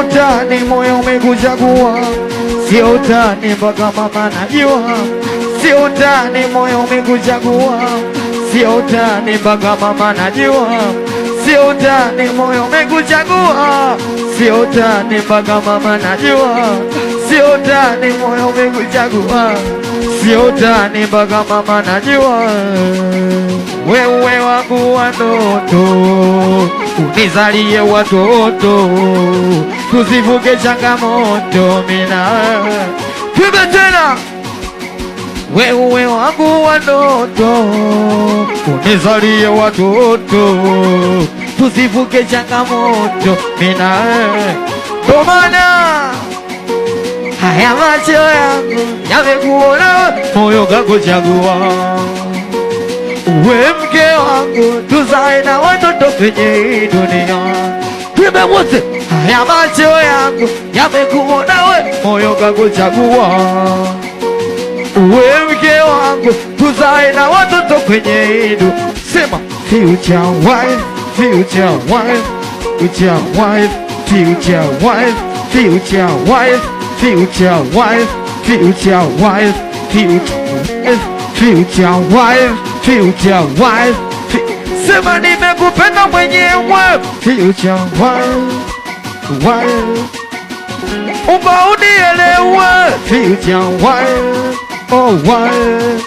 utani, moyo umekuchagua, sio utani, mpaka mama najua, sio utani, moyo umekuchagua, sio utani, mpaka mama najua, sio utani, moyo umekuchagua, sio utani, mpaka mama najua, sio utani, moyo umekuchagua, sio utani, mpaka mama najua. Wewe wangu wa ndoto, unizalie watoto, tuzivuke changamoto, mina tuimbe tena. Wewe wangu wa ndoto, unizalie watoto, tuzivuke changamoto, mina ndo maana haya macho yangu yamekuona, moyo kakuchagua uwe mke wangu, tuzae na watoto kwenye hii dunia. Tuimbe wote, haya macho yangu yamekuona we, moyo kakuchagua uwe mke wangu, tuzae na watoto kwenye hii dunia. Sema future wife, future wife, future wife, future wife, future wife, future wife, future wife, future wife, future wife, future wife. Sema nimekupenda mwenyewe, future wife, wife. Umba unielewe, future wife, oh wife.